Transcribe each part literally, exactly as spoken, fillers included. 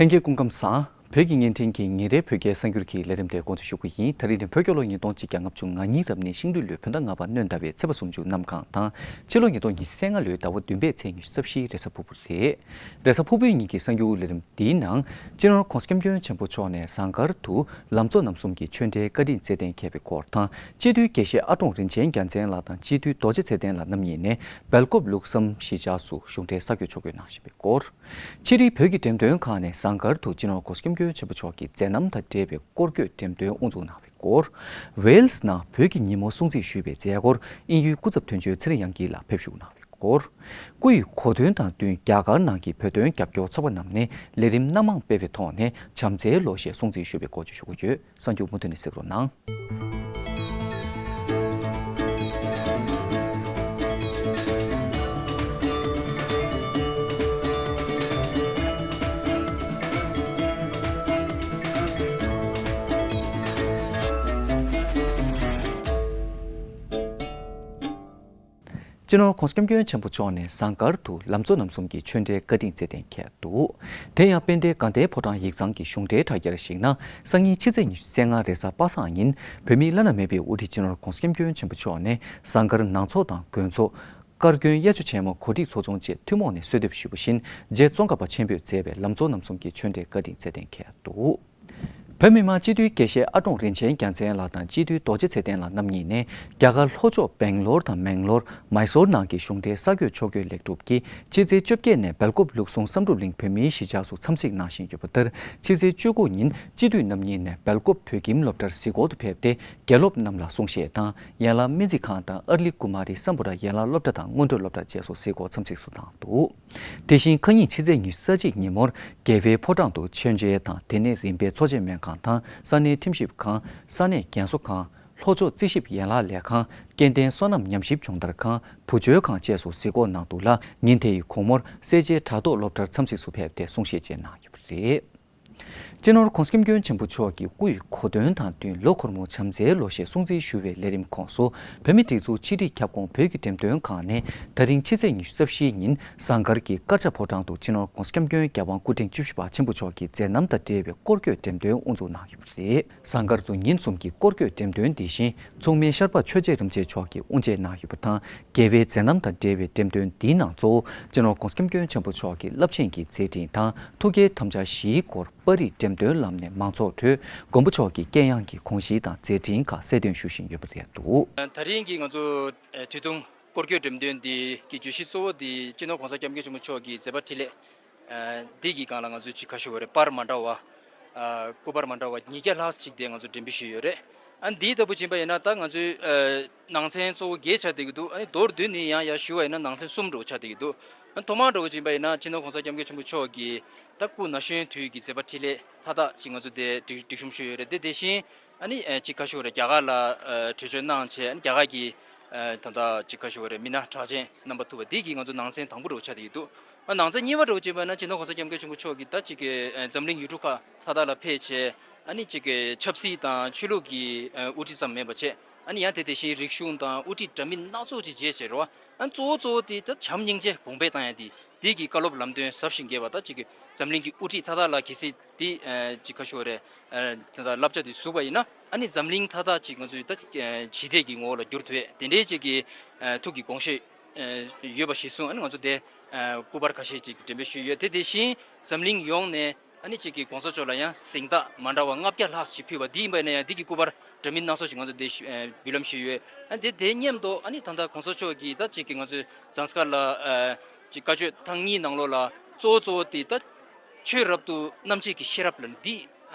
ལྷན་རྒྱས་སྐུ་ཁམས་བཟང་། བོད་ཀྱི་བརྙན་འཕྲིན་གྱི་ཉིན་རེའི་བོད་སྐད་གསར་འགྱུར་གྱི་ལས་རིམ་དེ་འགོ་འཛུགས་ཞུ་གི་ཡིན། ད་རིང་ནི་བོད་རྒྱལ་ལོ་ཉིས་སྟོང་གཅིག་བརྒྱ་ལྔ་བཅུ་ང་གཉིས་རབ་གནས་ཤིང་སྦྲུལ་ལོའི་བོད་ཟླ་ལྔ་པ་སྣྲོན་ཟླ་བའི་ཚེས་པ་སུམ་ཅུ་གནམ་གང་དང་། ཕྱི་ལོ་ཉིས་སྟོང་ཉི་ཤུ་རྩ་ལྔ་ལོའི་ཟླ་བ་བདུན་པའི་ཚེས་ཉི་ཤུ་རྩ་བཞིའི་རེས་གཟའ་ཕུར་བུ་རེད། རེས་གཟའ་ཕུར་བུའི་ཉིན་གྱི་གསར་འགྱུར་ལས་རིམ་འདིའི་ནང་། སྤྱི་ནོར་༧གོང་ས་༧སྐྱབས་མགོན་ཆེན་པོ་མཆོག་ནས་ཟངས་དཀར་དུ་ལམ་གཙོ་རྣམ་གསུམ་གྱི་ཆོས་འབྲེལ་བཀའ་དྲིན་སྩལ་གཏན་འཁེལ་བའི་སྐོར་དང་། སྤྱི་འཐུས་དགེ་བཤེས་ཨ་ཀྲོང་རིན་ཆེན་རྒྱལ་མཚན་ལགས་དང་སྤྱི་འཐུས་རྡོ་རྗེ་ཚེ་བརྟན་ལགས་རྣམ་གཉིས་ནས་སྦེལ་ཀོབ་ལུགས་བསམ་གཞིས་ཆགས་སུ་གཞུང་འབྲེལ་ས་བགོས་ཕྱོགས་བསྐྱོད་གནང་བཞིན་པའི་སྐོར། ཕྱི་དྲིལ་བོད་ཀྱི་འགྲེམས་སྟོན་ཁང་ནས་ཟངས་དཀར་དུ་སྤྱི་ནོར་༧གོང་ས་༧སྐྱབས་མགོན་ཆེན་པོ་མཆོག་གི་མཛད་རྣམ་དང་འབྲེལ་བའི་སྐོར་སྐྱོད་འགྲེམས་སྟོན་དབུ་འཛུགས་གནང་བའི་སྐོར། ཝེལ་སི་ནང་བོད་ཀྱི་ཉིན་མོ་སྲུང་བརྩི་ཞུས་པའི་མཛད་སྒོར་དབྱིན་ཡུལ་སྐུ་ཚབ་དོན་གཅོད་ཚེ་རིང་དབྱངས་སྐྱིད་ལགས་ཕེབས་བཞུགས་གནང་བའི་སྐོར། སྐུ་ཡི་གོ་སྟོན་དང་བསྟུན་རྒྱ་གར་ནང་གི་བོད་དོན་རྒྱབ་སྐྱོར་ཚོགས་པ་རྣམས་ནས་ལས་རིམ་སྣ་མང་སྤེལ་བའི་ཐོག་ནས་བྱམས་བརྩེའི་ལོ་ཞེས་སྲུང་བརྩི་ཞུས་པའི་སྐོར་བརྗོད་ཞུ་གི་ཡོད། གསར་འགྱུར་མུ་མཐུད་ནས་གཟིགས་རོགས་གནང་། སྤྱི་ནོར་༧གོང་ས་༧སྐྱབས་མགོན་ཆེན་པོ་མཆོག་ནས་ཟངས་དཀར་དུ་ལམ་གཙོ་རྣམ་གསུམ་གྱི་ཆོས་འབྲེལ་བཀའ་དྲིན་སྩལ་གཏན་འཁེལ་འདུག་དེ་ཡང་དཔལ་ལྡན་དགའ་ལྡན་ཕོ་བྲང་ཡིག་ཚང་གི་གཞུང་འབྲེལ་དྲ་རྒྱར་གཞིགས་ན། སང་ཉིན་ཕྱི་ཚེས་ཉི་ཤུ་རྩ་ལྔ་རེས་གཟའ་པ་སངས་ཉིན་བོད་མིའི་བླ་ན་མེད་པའི་དབུ་ཁྲིད་སྤྱི་ནོར་༧གོང་ས་༧སྐྱབས་མགོན་ཆེན་པོ་མཆོག་ནས་ཟངས་དཀར་ནང་ཚོགས་དང་དགོན་ཚོགས། བཀའ་བཀྱོན་གཡས་འཇོག་ཆེན་མོ་གོ་སྒྲིག་ཚོགས་ཆུང་བཅས་ཐུན་མོང་ནས་གསོལ་འདེབས་ཞུས་པ་བཞིན་རྗེ་ཙོང་ཁ་པ་ཆེན་པོས་མཛད་པའི་ལམ་གཙོ་རྣམ་གསུམ་གྱི་ཆོས་འབྲེལ་བཀའ་དྲིན་སྩལ་གཏན་འཁེལ་འདུག་བོད་མི་མང་སྤྱི་འཐུས་དགེ་བཤེས་ཨ་ཀྲོང་རིན་ཆེན་རྒྱལ་མཚན་ལགས་དང་སྤྱི་འཐུས་རྡོ་རྗེ་ཚེ་བརྟན་ལགས་རྣམ་གཉིས་ནས་རྒྱ་གར་ལྷོ་ཕྱོགས་སྦེང་ལོར་དང་མེང་ལོར། མའི་སོར་ནང་གི་གཞུང་འབྲེལ་ས་བགོས་ཕྱོགས་བསྐྱོད་ལེགས་གྲུབ་ཀྱིས་ཕྱི་ཚེས་བཅོ་བརྒྱད་ནས་སྦེལ་ཀོབ་ལུགས་ཟུང་བསམ་གྲུབ་གླིང་བོད་མིའི་གཞིས་ཆགས་སུ་འཚམས་གཟིགས་གནང་བཞིན་ཡོད་པ་ལྟར། ཕྱི་ཚེས་བཅུ་དགུ་ཉིན་སྤྱི་འཐུས་རྣམ་གཉིས་ནས་སྦེལ་ཀོབ་བོད་ཁྱིམ་སློབ་གྲྭར་གཟིགས་སྐོར་དུ་ཕེབས་ཏེ། དགེ་སློབ་རྣམས་ལ་གསུང་བཤད་དང་། ཡན་ལག་སྨན་རྩིས་ཁང་དང་ཨར་ལི་ཀུ་མ་རི་སམ་བྷོ་ཊ་ཡན་ལག་སློབ་གྲྭ་དང་སྔོན་འགྲོ་སློབ་གྲྭ་བཅས་སུ་གཟིགས་སྐོར་འཚམས་གཟིགས་སུ་བཏང་འདུག་དེ་བཞིན་ཁ་ཉིན་ཕྱི་ཚེས་ཉི་ཤུ་རྩ་གཅིག་ཉིན་མོར་རྒྱལ་བའི་ཕོ་བྲང་དུ་མཆོད་མཇལ་དང་། དེ་ནས་རིམ་པས་འཚོ་བྱེད་སྨན་ཁང་དང་ས་གནས་ཁྲིམས་ཞིབ་ཁང་། ས་གནས་རྒན་གསོ་ཁང་། ལྷོ་ཕྱོགས་རྩིས་ཞིབ་ཡན་ལག་ལས་ཁང་། སྐྱེ་ལྡན་སོ་ནམ་ཉམས་ཞིབ་སྦྱོང་བརྡར་ཁང་། བུ་བཅོལ་ཁང་བཅས་སུ་གཟིགས་སྐོར་གནང་འདུག་ལ། ཉིན་དེ་ཡི་དགོང་མོར་སེར་བྱེས་དྲ་ཐོག་སློབ་གྲྭར་འཚམས་གཟིགས་སུ་ཕེབས་ཏེ་གསུང་བཤད་བཅས་གནང་ཡོད་པ་རེད། སྤྱི་ནོར་༧གོང་ས་༧སྐྱབས་མགོན་ཆེན་པོ་མཆོག་གི་སྐུ་ཡི་གོ་སྟོན་དང་བསྟུན་ལོ་འཁོར་མོ་བྱམས་བརྩེའི་ལོ་ཞེས་སྲུང་བརྩི་ཞུ་བའི་ལས་རིམ་ཁོངས་སུ། བོད་མིའི་སྒྲིག་འཛུགས་ཕྱི་དྲིལ་ཁྱབ་ཁོངས་བོད་ཀྱི་འགྲེམས་སྟོན་ཁང་ནས་ད་རིང་ཕྱི་ཚེས་ཉི་ཤུ་རྩ་བཞིའི་ཉིན་ཟངས་དཀར་གྱི་དཀར་ཆག་ཕོ་བྲང་དུ་སྤྱི་ནོར་༧གོང་ས་༧སྐྱབས་མགོན་རྒྱལ་དབང་སྐུ་ཕྲེང་བཅུ་བཞི་པ་ཆེན་པོ་མཆོག་གི་མཛད་རྣམ་དང་འབྲེལ་བའི་སྐོར་སྐྱོད་འགྲེམས་སྟོན་དབུ་འཛུགས་གནང་ཡོད་པ་རེད། ཟངས་དཀར་དུ་ཉིན་གསུམ་གྱི་སྐོར་སྐྱོད་འགྲེམས་སྟོན་འདི་བཞིན་མཚུངས་མེད་ཤར་པ་ཆོས་རྗེ་རིན་པོ་ཆེ་མཆོག་གིས་དབུ་འབྱེད་གནང་ཡོད་པ་དང་། རྒྱལ་བའི་མཛད་རྣམ་དང་འབྲེལ་བའི་འགྲེམས་སྟོན་འདིའི་ནང་གཙོ་བོ་སྤྱི་ནོར་༧གོང་ས་༧སྐྱབས་མགོན་ཆེན་པོ་མཆོག་གི་རླབས་ཆེན་གྱི་མཛད་འཕྲིན་དང་ཐུགས་བསྐྱེད་དམ་བཅའ་བཞིའི་སྐོར་པར་རིས་འགྲེམས་སྟོན་ལམ་ནས་མང་ཚོགས་ཁྲོད་མགོན་པོ་མཆོག་གི་དཀྱེལ་ཡངས་ཀྱི་དགོངས་གཞི་དང་མཛད་འཕྲིན་ཁག་གསལ་སྟོན་ཞུ་བཞིན་ཡོད་པ་རེད་འདུག་ད་རིང་གི་ང་ཚོ་དུས་ཐུང་སྐོར་སྐྱོད་འགྲེམས་སྟོན་འདི་གི་བརྗོད་གཞི་གཙོ་བོ་འདི་སྤྱི་ནོར་༧གོང་ས་༧སྐྱབས་མགོན་ཆེན་པོ་མཆོག་གི་མཛད་པ་འཕྲིན་ལས། འདི་གི་སྒང་ལ་ང་ཚོས་ཅིག་ག་ཞུ་བ་རེད། པར་མ་འདྲ་བ། སྐུ་པར་མ་འདྲ་བ་ཉིས་བརྒྱ་ལྷག་ཅིག་དེ་ང་ཚོ་འགྲེམས་སྤེལ་ཞུས་ཡོད་རེད། ཨ་འདིའི་ལྟ་བུ་ཕྱིན་པ་ཡིན་ན་ད་ང་ཚོའི་ནང་ཚན་གཙོ་བོ་བརྒྱད་ཆགས་བསྡད་ཀྱི་འདུག་ཨ་ནི་མདོར་བསྡུས་ནས་ཡང་ཡར་ཞུ་བ་ཡིན་ན་ནང་ཚན་གསུམ་འདྲ་བོ་ཆགས་བསྡད་ཀྱི་འདུག་ཨ་ཐོག་མར་འདྲ་བོ་ཕྱིན་པ་ཡིན་ན་སྤྱི་ནོར་༧གོང་ས་༧སྐྱབས་མགོན་ཆེན་པོ་མཆོག་གི་ད་སྐུ་ན་གཞོན་དུས་ཀྱི་མཛད་པ་འཕྲིན་ལས་མཐའ་དག་ཅིག་ང་ཚོ་དེ་སྒྲིག་སྒྲིག་གཤོམ་ཞུས་ཡོད་རེད། དེ་དེ་བཞིན་ཨ་ནི་ཅིག་ག་ཞུ་བ་རེད། རྒྱ་གར་ལ་གྲོས་ཆོད་གནང་བྱས་ཨ་ནི་རྒྱ་གར་གྱི་ད་ལྟ་ཅིག་ག་ཞུ་བ་རེད། མི་སྣ་གྲགས་ཅན་རྣམ་པ་ཐུག་པ་འདི་གི་ང་ཚོ་ནང་ཚན་དང་པོ་འདྲ་བོ་ཆགས་བསྡད་ཀྱི་འདུག་ཨ་ནང་ཚན་གཉིས་པ་འདྲ་བོ་བྱས་པ་ན་སྤྱི་ནོར་༧གོང་ས་༧སྐྱབས་མགོན་ཆེན་པོ་མཆོག་གིས་ད་ཅིག་གི་འཛམ་གླིང་ཡུལ་གྲུ་ཁག་མཐའ་དག་ལ་ཕེབས་བྱས་ཨ་ནི་ཅིག་གི་ཆབ་སྲིད་དང་ཆོས་ལུགས་ཀྱི་དབུ་ཁྲིད་ཙམ་མིན་པ་བྱས་ཨ་ནི་ཡང་དེ་དེ་བཞིན་རིག་གཞུང་དང་དབུ་ཁྲིད་འདྲ་མིན་སྣ་ཚོགས་ཅིག་མཇལ་བྱས་རེད་བ། ཨ་གཙོ་བོ་གཙོ་བོ་དེ་ད་བྱམས་སྙིང་རྗེ་གོང་འཕེལ་བཏང་ཡ་དེ་འདི་གི་བཀའ་སློབ་ལམ་སྟོན་ཟབ་ཞིང་རྒྱས་པ་ད་ཅིག་གི་འཛམ་གླིང་གི་དབུ་ཁྲིད་མཐའ་དག་ལ་གལ་སྲིད་དེ་ཅིག་ག་ཞུ་བ་རེད། དེ་དག་བསླབ་བྱ་དེ་ཟུག་པ་ཡིན་ན་ཨ་ནི་འཛམ་གླིང་མཐའ་དག་ཅིག་ང་ཚོས་ད་ཞི་བདེ་གི་ངོ་བོ་ལ་འགྱུར་ཐུབ་ཡས་དེ་འདྲའི་ཅིག་གི་ཐུགས་ཀྱི་དགོངས་བཞེད་ཡོད་པ་གཞིར་བཟུང་ཨ་ནི་ང་ཚོ་དེ་སྐུ་པར་ཁ་ཤས་ཅིག་འགྲེམས་སྤེལ་ཞུས་ཡོད། དེ་དེ་བཞིན་འཛམ་གླིང་ཡོངས་ནས་ཨ་ནི་ཅིག་གི་གོང་ས་མཆོག་ལ་ཡང་གཟེངས་རྟགས་མ་འདྲ་བ་ལྔ་བརྒྱ་ལྷག་ཅིག་ཕུལ་བ་འདི་ཡིན་པ་ཡིན་ན་ཡང་འདི་གི་སྐུ་པར་འདྲ་མིན་སྣ་ཚོགས་ཅིག་ང་ཚོ་དེ་འབུལ་ལམ་ཞུས་ཡོད། ཨ་ནི་དེ་དེ་མཉམ་དུ་ཨ་ནི་ད་ལྟ་གོང་ས་མཆོག་གིས་ད་ཅིག་གི་ང་ཚོའི་ཛངས་དཀར་ལ་ཅིག་བཀའ་ཆོས་ཐེངས་གཉིས་ནང་ལོགས་ལ་གཙོ་བོ་གཙོ་བོ་དེ་ད་ཆོས་རབ་ཏུ་རྣམ་འབྱེད་ཀྱི་ཤེས་རབ་ལ་འདི་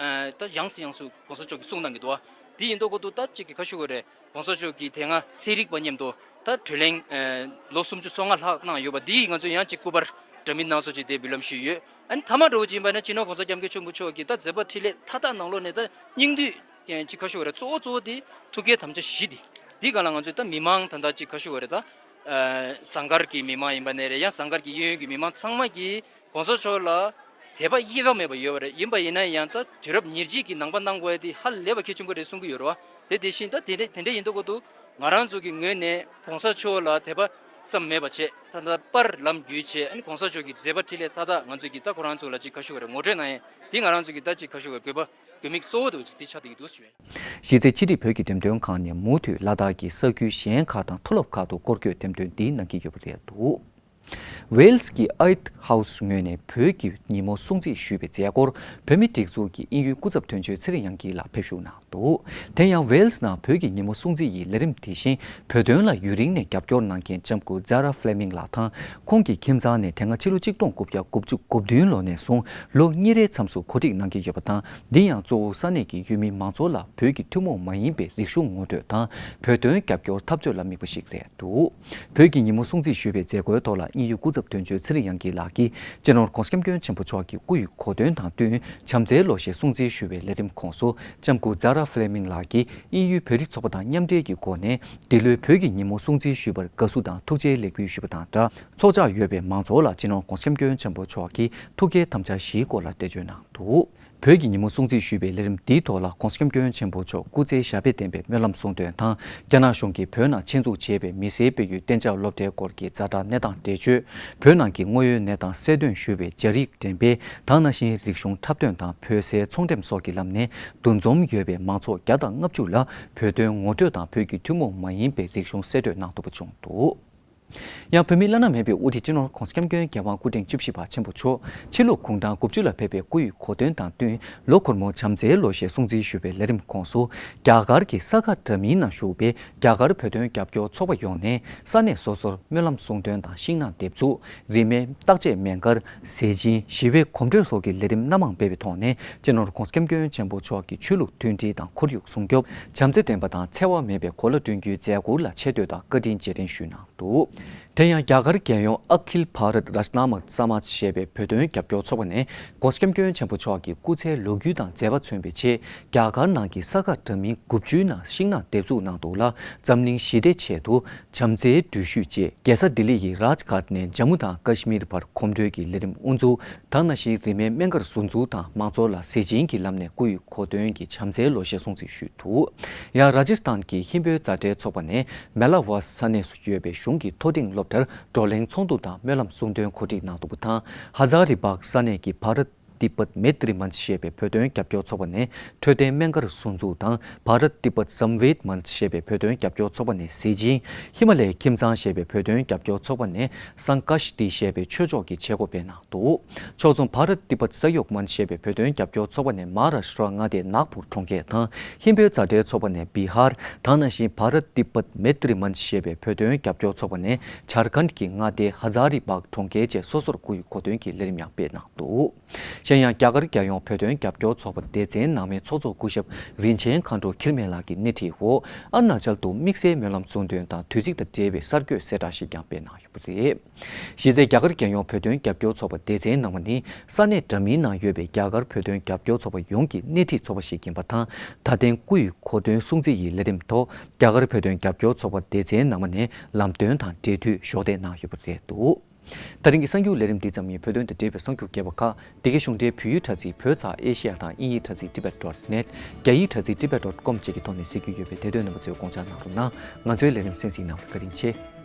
ད་ཡང་སེ་ཡང་སེ་གོང་ས་མཆོག་གིས་གསུངས་གནང་གི་འདུག་བ། འདི་ཡིན་མདོག་གོ་དུ་ད་ཅིག་གི་ག་ཞུ་དགོས་རེད། གོང་ས་མཆོག་གིས་དེ་སྔ་ཚན་རིག་པ་མཉམ་དུ་ད་གྲོས་གླེང་ལོ་སུམ་ཅུ་སོ་ལྔ་ལྷག་གནང་ཡོད་པ་འདི་ང་ཚོས་ཡང་ཅིག་སྐུ་པར་འདྲ་མིན་སྣ་ཚོགས་ཅིག་དེ་འབུལ་ལམ་ཞུས་ཡོད། ཨ་ནི་མཐའ་མ་འདྲ་བོ་ཅིག་ཡིན་པ་ན་སྤྱི་ནོར་གོང་ས་སྐྱབས་མགོན་ཆེན་པོ་མཆོག་གིས་ད་མཛད་པ་འཕྲིན་ལས་མཐའ་དག་ནང་ལོགས་ནས་ད་སྙིང་བསྡུས་ཅིག་ག་ཞུ་དགོས་རེད། གཙོ་བོ་གཙོ་བོ་དེ་ཐུགས་བསྐྱེད་དམ་བཅའ་བཞི་དེ་འདི་ག་ལ་ང་ཚོས་ད་མི་མང་ད་ད་ཅིག་ག་ཞུ་དགོས་རེད། ད་ཟངས་དཀར་གྱི་མི་མང་ཡིན་པ་ནས་རེད། ཡང་ཟངས་དཀར་གྱི་གཡས་གཡོན་གྱི་མི་མང་ཚང་མ་གིས་གོང་ས་མཆོག་ལ་དད་པ་དབྱེ་བ་མེད་པ་ཡོད་པ་རེད། ཡིན་པ་ཡིན་ན་ཡང་ད་དུས་རབས་ཉེར་གཅིག་གི་ནང་པ་གནང་དགོས་ཡ་དེ་ཧ་ལས་པ་གལ་ཆེན་པོ་རེད་གསུང་གི་ཡོད་རེད་བ། དེ་དེ་བཞིན་ད་དེ་འདྲ་དེ་འདྲ་ཡིན་མདོག་གོ་དུ་ང་རང་ཚོ་གི་ངོས་ནས་གོང་ས་མཆོག་ལ་དད་པ་ ཙམ་མེད་པ་བྱས། ད་ལྟ་པར་ལམ་བརྒྱུད་བྱས། ཨ་ནི་གོང་ས་མཆོག་གི་མཛད་པ་འཕྲིན་ལས་མཐའ་དག་ང་ཚོ་གི་ད་ཁོ་རང་ཚོ་ལ་ཅིག་ག་ཞུ་བ་རེད། ངོ་སྤྲོད་གནང་ཡས་འདི་ང་རང་ཚོ་གི་ད་ཅིག་ག་ཞུ་བ་རེད། དགོས་པ་དགོས་དམིགས་གཙོ་བོ་དེ་འདི་ཆགས་བསྡད་ཀྱི་འདུག་ཞུ་ཡས། གཞི་རྩའི་ཕྱི་དྲིལ་བོད་ཀྱི་འགྲེམས་སྟོན་ཁང་ནས་མུ་མཐུད་ལ་དྭགས་ཀྱི་ས་ཁུལ་གཞན་ཁག་དང་མཐོ་སློབ་ཁག་ཏུ་སྐོར་སྐྱོད་འགྲེམས་སྟོན་འདི་གནང་གི་ཡོད་པ་རེད་འདུག་ཝེལ་སི་ཀྱི་ཨའིད་ཧའུ་སི་ངོས་ནས་བོད་ཀྱི་ཉིན་མོ་སྲུང་བརྩི་ཞུས་པའི་མཛད་སྒོར་བོད་མིའི་སྒྲིག་འཛུགས་ཀྱི་དབྱིན་ཡུལ་སྐུ་ཚབ་དོན་གཅོད་ཚེ་རིང་དབྱངས་སྐྱིད་ལགས་ཕེབས་ཞུགས་གནང་འདུག་དེ་ཡང་ཝེལ་སི་ནང་བོད་ཀྱི་ཉིན་མོ་སྲུང་བརྩི་ཡི་ལས་རིམ་དེ་བཞིན་བོད་དོན་ལ་ཡུན་རིང་ནས་རྒྱབ་སྐྱོར་གནང་མཁན་ལྕམ་སྐུ་ཛ་ར་ཧྥི་ལེ་མིང་ལགས་དང་། ཁོང་གི་ཁྱིམ་ཚང་ནས་དེ་སྔ་ཕྱི་ལོ་གཅིག་སྟོང་དགུ་བརྒྱ་དགུ་བཅུ་གོ་བདུན་ལོ་ནས་བཟུང་ལོ་གཉིས་རེའི་མཚམས་སུ་གོ་སྒྲིག་གནང་གི་ཡོད་པ་དང་། འདི་ཡང་གཙོ་བོ་ས་གནས་ཀྱི་ཡུལ་མི་མང་ཚོགས་ལ་བོད་ཀྱི་ཐུན་མོང་མ་ཡིན་པའི་རིག་གཞུང་ངོ་སྤྲོད་དང་། བོད་དོན་རྒྱབ་སྐྱོར་འཐབ་རྩོད་ལ་དམིགས་པ་ཞིག་རེད་འདུག་བོད་ཀྱི་ཉིན་མོ་སྲུང་བརྩི་ཞུས་པའི་མཛད་སྒོའི་ཐོག་ལ་དབྱིན་ཡུལ་སྐུ་ཚབ་དོན་གཅོད་ཚེ་རིང་དབྱངས་སྐྱིད་ལགས་ཀྱིས་སྤྱི་ནོར་༧གོང་ས་༧སྐྱབས་མགོན་ཆེན་པོ་མཆོག་གི་སྐུ་ཡི་གོ་སྟོན་དང་བསྟུན་བྱམས་བརྩེའི་ལོ་ཤས་སྲུང་བརྩི་ཞུ་བའི་ལས་རིམ་ཁོངས་སུ་ལྕམ་སྐུ་ཛ་ར་ཧྥི་ལེ་མིང་ལགས་ཀྱིས་དབྱིན་ཡུལ་བོད་རིགས་ཚོགས་པ་དང་མཉམ་འབྲེལ་གྱི་སྒོ་ནས་འདི་ལོའི་བོད་ཀྱི་ཉིན་མོ་སྲུང་བརྩི་ཞུས་པར་དགའ་བསུ་དང་ཐུགས་རྗེ་ལེགས་འབུལ་ཞུས་པ་དང་སྦྲགས། ཚོགས་བཅར་ཡོད་པའི་མང་ཚོགས་ལ་སྤྱི་ནོར་༧གོང་ས་༧སྐྱབས་མགོན་ཆེན་པོ་མཆོག་གིས་ཐུགས་བསྐྱེད་དམ་བཅའ་བཞིའི་སྐོར་ལ་འགྲེལ་བརྗོད་གནང་འདུག་བོད་ཀྱི་ཉིན་མོ་སྲུང་བརྩི་ཞུས་པའི་ལས་རིམ་འདིའི་ཐོག་ལ་༧གོང་ས་༧སྐྱབས་མགོན་ཆེན་པོ་མཆོག་སྐུ་ཚེ་ཞབས་པད་བརྟན་པའི་སྨོན་ལམ་གསུང་འདོན་དང་། རྒྱ་ནག་གཞུང་གིས་བོད་ནང་ཆེད་འཛུགས་བྱས་པའི་མི་སེར་སྤེལ་ཡུལ་གཏན་འཇགས་སློབ་གྲྭའི་སྐོར་གྱི་ཛ་དྲག་གནས་སྟངས་འགྲེལ་བརྗོད། བོད་ནང་གི་དངོས་ཡོད་གནས་སྟངས་གསལ་སྟོན་ཞུ་བའི་སྦྱར་ཡིག་འགྲེམས་སྤེལ་དང་། ནང་བཞིན་རིག་གཞུང་འཁྲབ་སྟོན་དང་བོད་ཟས་ཚོང་འགྲེམས་སོགས་ཀྱི་ལམ་ནས་འདུ་འཛོམས་ཡོད་པའི་མང་ཚོགས་བརྒྱ་དང་ལྔ་བཅུ་ལ་བོད་དོན་ངོ་སྤྲོད་དང་བོད་ཀྱི་ཐུན་མོང་མ་ཡིན་པའི་རིག་གཞུང་གསལ་སྟོན་གནང་ཐུབ་པ་བྱུང་འདུག་ཡང་བོད་མིའི་བླ་ན་མེད་པའི་དབུ་ཁྲིད་སྤྱི་ནོར་༧གོང་ས་༧སྐྱབས་མགོན་རྒྱལ་དབང་སྐུ་ཕྲེང་བཅུ་བཞི་པ་ཆེན་པོ་མཆོག་ཕྱི་ལུགས་གུང་ཐང་དགུ་བཅུ་ལ་ཕེབས་པའི་སྐུ་ཡི་གོ་སྟོན་དང་བསྟུན་ལོ་འཁོར་མོ་བྱམས་བརྩེའི་ལོ་ཞེས་སྲུང་བརྩི་ཞུ་བའི་ལས་རིམ་ཁོངས་སུ་རྒྱ་གར་གྱི་ས་ག་འདྲ་མིན་ན་བཞུགས་པའི་རྒྱ་གར་བོད་དོན་རྒྱབ་སྐྱོར་ཚོགས་པ་ཡོངས་ནས་ས་གནས་སོ་སོར་སྨོན་ལམ་གསུང་འདོན་དང་ཤིང་ནགས་འདེབས་འཛུགས། རིན་མེད་བརྟག་དཔྱད་སྨན་སྒར། ཟས་སྦྱིན། ཞི་བའི་གོམ་བགྲོད་སོགས་ཀྱི་ལས་རིམ་སྣ་མང་སྤེལ་བའི་ཐོག་ནས་སྤྱི་ནོར་༧གོང་ས་༧སྐྱབས་མགོན་ཆེན་པོ་མཆོག་གི་ཆོས་ལུགས་མཐུན་སྒྲིལ་དང་ཁོར་ཡུག་སྲུང་སྐྱོབ། བྱམས་བརྩེ་ལྡན་པ་དང་འཚེ་བ་མེད་པའི་གོ་ལ་བསྐྲུན་རྒྱུའི་མཛད་སྒོ་ལ་ཆེ་བསྟོད་དང་བཀའ་དྲིན་རྗེས་དྲན་ཞུས་གནང་འདུག་དེ་ཡང་རྒྱ་གར་རྒྱལ་ཡོངས་ཨ་ཁིལ་བྷ་རད་རཱཇ་ནཱ་མ་ས་མཱཇ་ཞེས་པའི་བོད་དོན་རྒྱབ་སྐྱོར་ཚོགས་པ་ནས་༧གོང་ས་༧སྐྱབས་མགོན་ཆེན་པོ་མཆོག་གི་སྐུ་ཚེའི་ལོ་རྒྱུས་དང་མཛད་པ་མཚོན་པའི་ཆེད་རྒྱ་གར་ནང་གི་ས་ག་འདྲ་མིན་དགུ་བཅུའི་ནང་ཤིང་ནགས་འདེབས་འཛུགས་གནང་འདུག་ལ། འཛམ་གླིང་ཞི་བདེའི་ཆེད་དུ་བྱམས་བརྩེའི་འགྲུལ་བཞུད་ཅེས་རྒྱལ་ས་ལྡི་ལི་ཡི་རཱཇ་གྷཊ་ནས་ཇམ་མུ་དང་ཀ་ཤི་མིར་བར་གོམ་བགྲོད་ཀྱི་ལས་རིམ་དབུ་འཛུགས་དང་། ནང་བཞིན་རིན་མེད་སྨན་སྒར་ཟུར་འཛུགས་དང་མང་ཚོགས་ལ་ཟས་སྦྱིན་གྱི་ལམ་ནས་སྐུ་ཡི་གོ་སྟོན་གྱི་བྱམས་བརྩེའི་ལོ་ཤས་སྲུང་བརྩི་ཞུས་འདུག་ཡང་རཱ་ཇི་སྟན་གྱི་ཧིན་བོད་མཛའ་འབྲེལ་ཚོགས་པ་ནས་མེ་ལ་ཝཱ་ས་གནས་སུ་ཡོད་པའི་གཞུང་གི་མཐོ་འབྲིང་སློབ་གྲྭར་བགྲོ་གླེང་ཚོགས་འདུ་དང་སྨོན་ལམ་གསུང་འདོན་གོ་སྒྲིག་གནང་འདུག་པ་དང་། ཧ་ཛ་རི་བྷག་ས་གནས་ཀྱི་བྷ་རད་ཏི་པད་མེ་ཏྲི་མན་ཆ་ཞེས་པའི་བོད་དོན་རྒྱབ་སྐྱོར་ཚོགས་པ་ནས་འཕྲོད་བསྟེན་སྨན་སྒར་ཟུར་འཛུགས་དང་། བྷ་རད་ཏི་པད་སམ་ཝེད་མན་ཆ་ཞེས་པའི་བོད་དོན་རྒྱབ་སྐྱོར་ཚོགས་པ་ནས་ཟས་སྦྱིན། ཧི་མ་ལའི་ཁྱིམ་ཚང་ཞེས་པའི་བོད་དོན་རྒྱབ་སྐྱོར་ཚོགས་པ་ནས་སང་ཀ་ཤི་ཏི་ཞེས་པའི་ཆོས་ཚོགས་ཀྱི་བྱེད་སྒོ་སྤེལ་གནང་འདུག་ཕྱོགས་མཚུངས་བྷ་རད་ཏི་པད་ས་ཡོག་མན་ཆ་ཞེས་པའི་བོད་དོན་རྒྱབ་སྐྱོར་ཚོགས་པ་ནས་མ་ཧཱ་རཱ་ཤི་ཏྲ་མངའ་སྡེའི་ནཱག་པུར་གྲོང་ཁྱེར་དང་། ཧིན་བོད་མཛའ་འབྲེལ་ཚོགས་པ་ནས་བི་ཧར་དང་། ནང་བཞིན་བྷ་རད་ཏི་པད་མེ་ཏྲི་མན་ཆ་ཞེས་པའི་བོད་དོན་རྒྱབ་སྐྱོར་ཚོགས་པ་ནས་ཇར་ཁན་གྱི་མངའ་སྡེ་ཧ་ཛ་རི་བྷག་གྲོང་ཁྱེར་བཅས་སོ་སོར་སྐུ་ཡི་གོ་སྟོན་གྱི་ལས་རིམ་ཡང་སྤེལ་གནང་འདུག་གཞན་ཡང་རྒྱ་གར་རྒྱལ་ཡོངས་བོད་དོན་རྒྱབ་སྐྱོར་ཚོགས་པ་སྡེ་ཚན་ནང་མའི་ཚོགས་གཙོ་སྐུ་ཞབས་རིན་ཆེན་མཁའ་འགྲོ་འཁྱིལ་མེད་ལགས་ཀྱི་སྣེ་ཁྲིད་འོག་ཨ་རུ་ན་ཅལ་དུ་དམིགས་བསལ་སྨོན་ལམ་གསུང་འདོན་དང་དུས་ཚིགས་དང་འབྲེལ་བའི་གསར་འགོད་གསལ་བསྒྲགས་ཤིག་ཀྱང་སྤེལ་གནང་ཡོད་པ་རེད། གཞི་རྩའི་རྒྱ་གར་རྒྱལ་ཡོངས་བོད་དོན་རྒྱབ་སྐྱོར་ཚོགས་པ་སྡེ་ཚན་ནང་མ་ནི་ས་གནས་འདྲ་མིན་ནང་ཡོད་པའི་རྒྱ་གར་བོད་དོན་རྒྱབ་སྐྱོར་ཚོགས་པ་ཡོངས་ཀྱི་སྣེ་ཁྲིད་ཚོགས་པ་ཞིག་ཡིན་པ་དང་། ད་ཐེངས་སྐུ་ཡི་གོ་སྟོན་སྲུང་བརྩི་ཡི་ལས་རིམ་ཐོག་རྒྱ་གར་བོད་དོན་རྒྱབ་སྐྱོར་ཚོགས་པ་སྡེ་ཚན་ནང་མ་ནས་ལམ་སྟོན་དང་འབྲེལ་མཐུད་གཞོགས་འདེགས་གནང་ཡོད་པ་རེད་འདུག་ད་རིང་གི་གསར་འགྱུར་ལས་རིམ་འདི་ཙམ་ཡིན། བོད་དོན་དང་འབྲེལ་བའི་གསར་འགྱུར་རྒྱས་པ་ཁག་འདི་གའི་གཞུང་འབྲེལ་བོད་ཡིག་དྲ་ཚིགས་བོད་ཚགས་ཨེ་ཤེ་ཡ་དང་དབྱིན་ཡིག་དྲ་ཚིགས་ཏི་བེཊ་ཌོཊ་ནེཊ། རྒྱ་ཡིག་དྲ་ཚིགས་ཏི་བེཊ་ཌོཊ་ཀོམ་བཅས་ཀྱི་ཐོག་ནས་གཟིགས་རྒྱུ་ཡོད་པས་དེ་དོན་རྣམ་པ་ཚོས་དགོངས་འཇགས་གནང་རོགས་གནང་། ང་ཚོའི་ལས་རིམ་གསན་གཟིགས་གནང་བར་བཀའ་དྲིན་ཆེ།